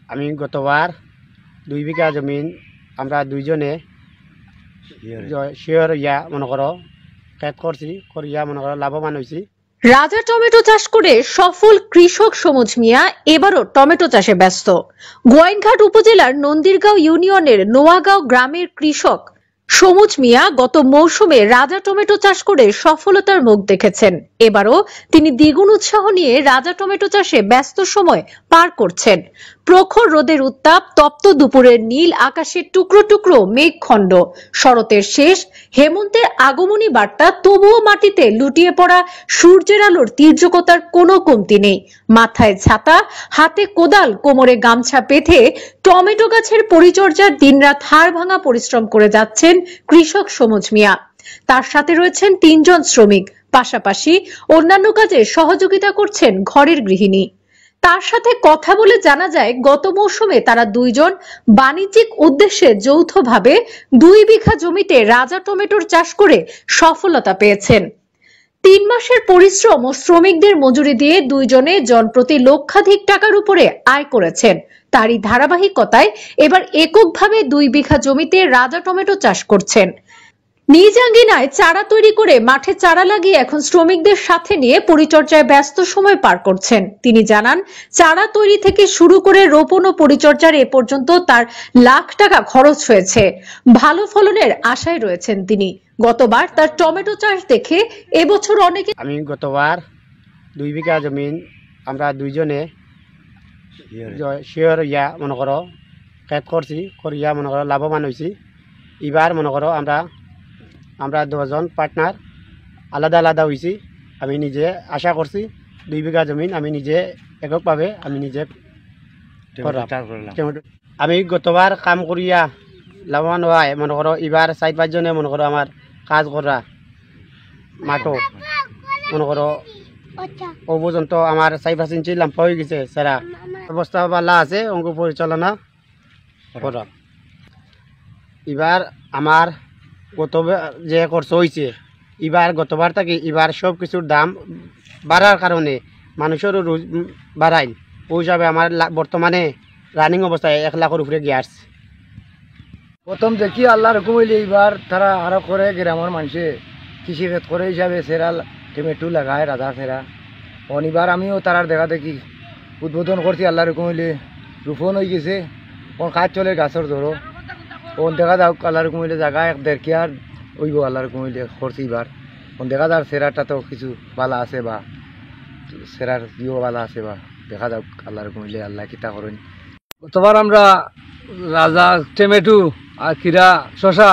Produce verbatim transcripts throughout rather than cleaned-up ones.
আমি গতবার দুই বিঘা জমিন আমরা দুইজনে জ-, শিওর ইয়া মনে করো খেত করছি, করিয়া মনে করো লাভবান হইছি। রাজা টমেটো চাষ করে সফল কৃষক সমুজ মিয়া এবারও টমেটো চাষে ব্যস্ত। গোয়াইনঘাট উপজেলার নন্দীরগাঁও ইউনিয়নের নোয়াগাঁও গ্রামের কৃষক সমুজ মিয়া গত মৌসুমে রাজা টমেটো চাষ করে সফলতার মুখ দেখেছেন। এবারও তিনি দ্বিগুণ উৎসাহ নিয়ে রাজা টমেটো চাষে ব্যস্ত সময় পার করছেন। প্রখর রোদের উত্তাপ, তপ্ত দুপুরের নীল আকাশে টুকরো টুকরো মেঘখণ্ড, শরতের শেষ, হেমন্তের আগমনী বার্তা, তবুও মাটিতে লুটিয়ে পড়া সূর্যের আলোর তীর্যকতার কোনো কমতি নেই। মাথায় ছাতা, হাতে কোদাল, কোমরে গামছা বেঁধে টমেটো গাছের পরিচর্যার দিনরাত হাড় ভাঙা পরিশ্রম করে যাচ্ছেন কৃষক সমুজ মিয়া। তার সাথে রয়েছেন তিনজন শ্রমিক, পাশাপাশি অন্যান্য কাজে সহযোগিতা করছেন ঘরের গৃহিণী। তার সাথে কথা বলে জানা যায়, গত মৌসুমে তারা দুইজন বাণিজ্যিক উদ্দেশ্যে যৌথভাবে দুই বিঘা জমিতে রাজা টমেটোর চাষ করে সফলতা পেয়েছেন। তিন মাসের পরিশ্রম ও শ্রমিকদের মজুরি দিয়ে দুইজনে জনপ্রতি লক্ষাধিক টাকার উপরে আয় করেছেন। তারই ধারাবাহিকতায় এবার এককভাবে দুই বিঘা জমিতে রাজা টমেটো চাষ করছেন। নিজ আঙ্গিনায় চারা তৈরি করে মাঠে চারা লাগিয়ে এখন শ্রমিকদের সাথে নিয়ে পরিচর্যায় ব্যস্ত সময় পার করছেন। তিনি জানান, চারা তৈরি থেকে শুরু করে রোপণ ও পরিচর্যার এ পর্যন্ত তার লাখ টাকা খরচ হয়েছে। ভালো ফলনের আশায় রয়েছেন তিনি। গতবার তার টমেটো চাষ দেখে এবছর অনেকে আমি গতবার দুই বিঘা জমিন আমরা দুইজনে শিওর ইয়া মনে করো খেত করছি, করিয়া মনে করো লাভবান হইছি। এবার মনে করো আমরা, আমরা দশজন পার্টনার আলাদা আলাদা হইছি। আমি নিজে আশা করছি দুই বিঘা জমিন আমি নিজে এককভাবে আমি নিজে টমেটো করলাম। চাষ করলাম। টমেটো। আমি গতবার কাম করিয়া লাভবান হয় মনে করো, এবার চার পাঁচজনে মনে করো আমার কাজ করা মাঠো মনে করো আচ্ছা। ও পর্যন্ত আমার চার পাঁচ ইঞ্চি লম্বা হয়ে গেছে সারা। আমার অবস্থা ভালো আছে, অঙ্গ পরিচালনা করা। এবার আমার গত বে-, যে খরচ হইছে, এবার গতবার থাকি এবার সব কিছুর দাম বাড়ার কারণে মানুষেরও রোজ, উম, বাড়াইল। ওই হিসাবে আমার লা-, বর্তমানে রানিং অবস্থায় এক লাখের উপরে গিয়ার্স। প্রথম দেখি আল্লাহর হুকুম হইলে এবার তারা আরো করে গ্রামের মানুষে কৃষি খেত করে হিসাবে সেরা লা-, টমেটো লাগায় রাজা সেরা। অন এবার আমিও তারার দেখা দেখি উদ্বোধন করছি আল্লাহর হুকুম হইলে রোপণ হয়ে গেছে। অন কাজ চলে গাছের ধরো। অন দেখা যাক আল্লাহর হুকুম হইলে জায়গা এক দেড় কিয়ার হইব আল্লাহর হুকুম হইলে করছি এবার। অন দেখা যাক সেরাটা তো কিছু বালা আছে বা সেরার ইয়েও বালা আছে বা দেখা যাক আল্লাহর হুকুম হইলে আল্লাহ কিতা করেন। গতবার আমরা রাজা টমেটো আর কিরা শশা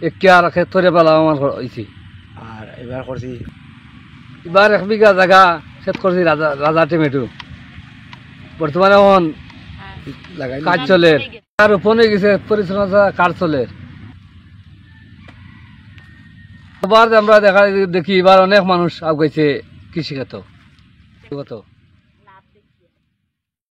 এক কিয়ার খেত করে বালা আমার হইছি। আর এবার করছি এবার এক বিঘা জায়গা খেত করছি রাজা, রাজা টমেটো। বর্তমানে এখন লাগাই কাজ চলের। আর রোপণ হয়ে গেছে, পরিচর্যা কাজ চলের। এবার আমরা দেখা, দেখি এবার অনেক মানুষ আগাইছে কৃষি খাতো।